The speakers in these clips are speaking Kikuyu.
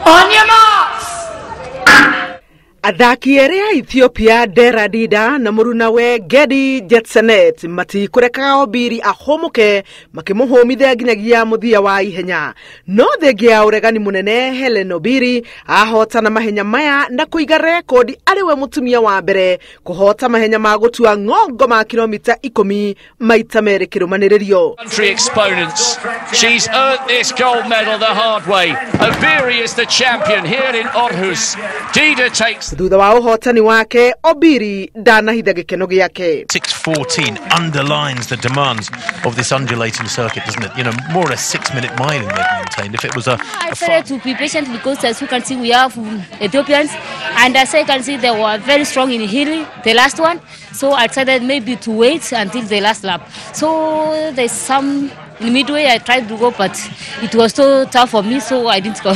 On your marks. Athaki erĩ a Ethiopia Dera Dida na mũrunawe Gedi Jetsenet matikũrekaga Obiri ahũmũke makĩmũhũmithia nginyagia mũthia wa ihenya. No thengia ya ũregani mũnene Helen Obiri ahotana mahenya maya na kũiga rekondi arĩ we mũtumia wa mbere kũhota mahenya ma gũtua ng'ongo ma kilomita 10 maita merĩ kĩrũmanĩrĩrio. Country exponents. She's earned this gold medal the hard way. Obiri is the champion here in Aarhus. Dida takes Thutha wa ũhotani wake Obiri ndanahitha gĩkeno gĩake. 6:14 underlines the demands of this undulating circuit, doesn't it? You know, more or less 6-minute miling they've maintained. If it was a I started to be patient because, as you can see, we have Ethiopians, and as I can see, they were very strong in hill, the last one. So I decided maybe to wait until the last lap. So there's some in midway I tried to go, but it was so tough for me, so I didn't go.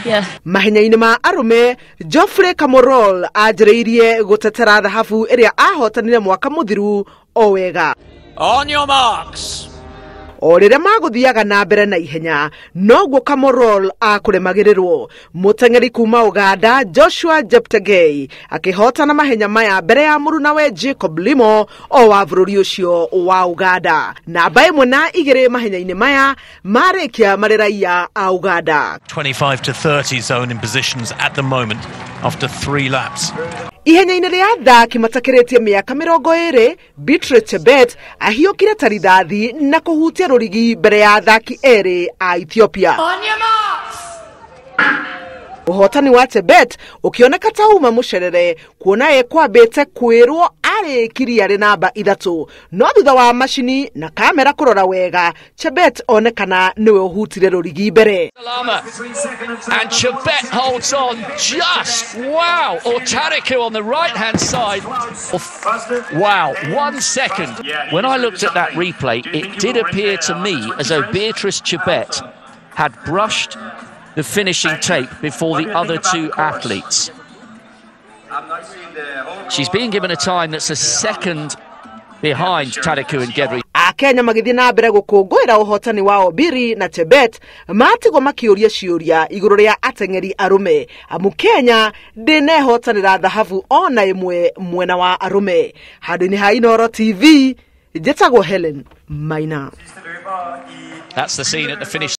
Yeah. Mahenya-inĩ ma arũme Geoffrey Kamworor anjĩrĩirie gũtetera thahabu ĩrĩa ahotanire mwaka mũthiru o wega. On your marks. O rĩrĩa magũthiaga na mbere na ihenya noguo Kamworor akũremagĩrĩrwo. Mũteng'eri kuma Uganda Joshua Cheptegei akĩhotana mahenya maya mbere ya mũrunawe Jacob Limo o wa bũrũri ũcio wa Uganda. Namba 1 na 2 mahenya-inĩ maya marĩkia marĩ raia a Uganda. 25 to 30 zone in positions at the moment after 3 laps. Ihenya-inĩ rĩa athaki matakĩrĩtie mĩaka 20 Beatrice Chebet ahiũkire ta rithathi na kũhutia rũrigi mbere ya athaki erĩ a Ethiopia. On your marks. Ũhotani wa Chebet ũkĩoneka ta uma mũcerere kuona ekwambĩte kwĩrwo arĩkirie arĩ namba 3, no thutha wa macini na kamera kũrora wega Chebet onekana nĩwe ũhutire rũrigi mbere. Salama. And Chebet holds on just, wow, or Tariku on the right-hand side. Wow, 1 second. When I looked at that replay, it did appear to me as though Beatrice Chebet had brushed the finishing tape before the other two athletes. She's being given a time that's a second behind Tariku and Gedri. Akenya magĩthiĩ na mbere gũkũngũĩra ũhotani wa Obiri na Chebet matigwo makĩũria ciũria igũrũ rĩa ateng'eri arũme amu Kenya ndĩnehotanĩra thahabu ona ĩmwe mwena wa arũme. Handũ-inĩ ha Inooro TV njĩtagwo Helen Maina. That's the scene at the finish.